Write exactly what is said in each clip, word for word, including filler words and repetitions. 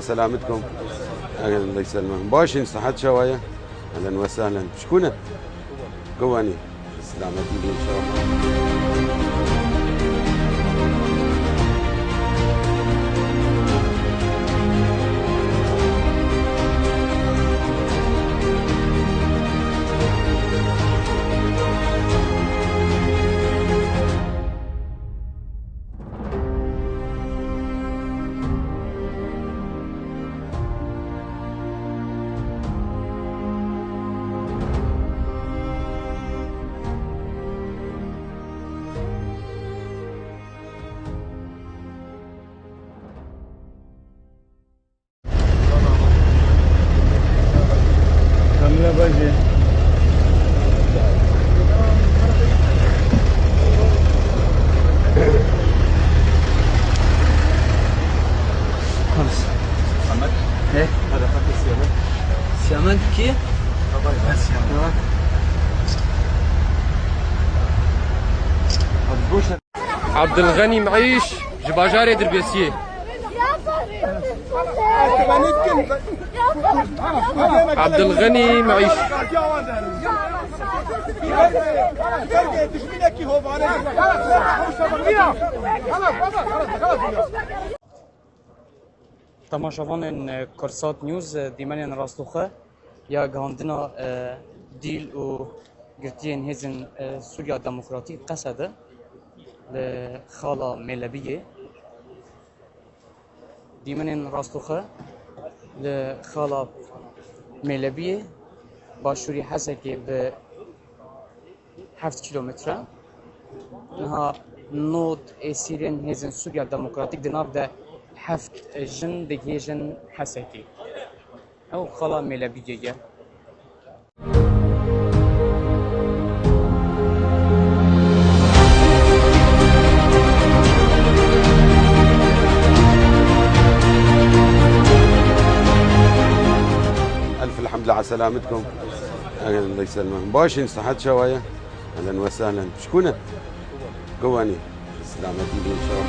Selametkum. Eger Allah yselmem. Başin, sihet çawa ye? Ehlen ve sehlen. Şikûne. Guwanî. Selametî bî inşallah. Kamera bacı. He? Siyamed kî? Tamam. Abdülgani Meiş ji bajarê Dirbêsiyê. Abdülgani Meiş. Temaşevanên, e, Kurdsat News, e, dîmenên rastixwe ya gihandina, e, dîl û girtiyên hêzên, e, Sûriya Demokratîk, Qesede, li Xala Mêlebiyê. Dîmenên rastixwe li Xala Mêlebiyê, başûrî Hesekê bi heft kîlometre. Niha nod êsîrên hêzên Sûriya Demokratîk di nav de heft jin digihêjin Hesekê. Ew Xala Mêlebiyê ye. Elf elhamdulillah, ala selametkum. Eger Allah yselmem. Başin, sihet çawa ye? Ehlen ve sehlen. Şikûne. Guwanî. Selametî bî inşallah.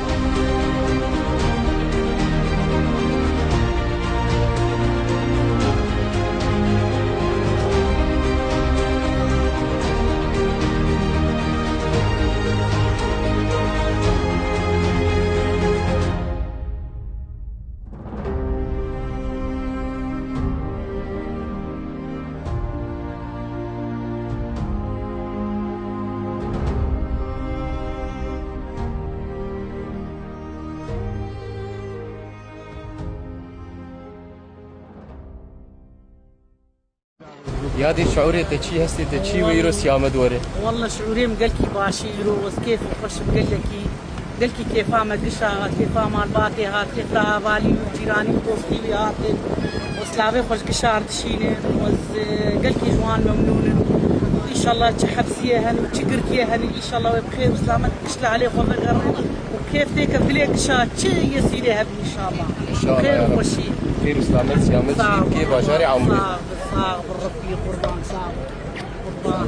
Yadî şiûrê te çi hestê te çi wê îro Siyamed were? Walla şiûrê min gelkî başî îro, ez kêf û xweş im gelekî. Gelkî kêfa me gişa hat, kêfa malbatê hat, kêfa hevalî û cîranî û dostî wî hatin. Û silavê xwe ji gişa re dişînin. Ez, e, gelkî ji wan memnûn im. Înşallah çi hepsiyê hene û çi girkiyê hene, înşallah wê bi xêr û silamet giş li alê xwe vegerin û kêf têke dilê gişa çi yesîrê hebe înşallah. Înşallah. Xêr û ya Reb. Xweşî. Xêr û silamet, silamet Sağ ol. Kê bajarê Amûrê. Sağ ol, sağ ol, Rebî qurban, sağ ol. Qurban.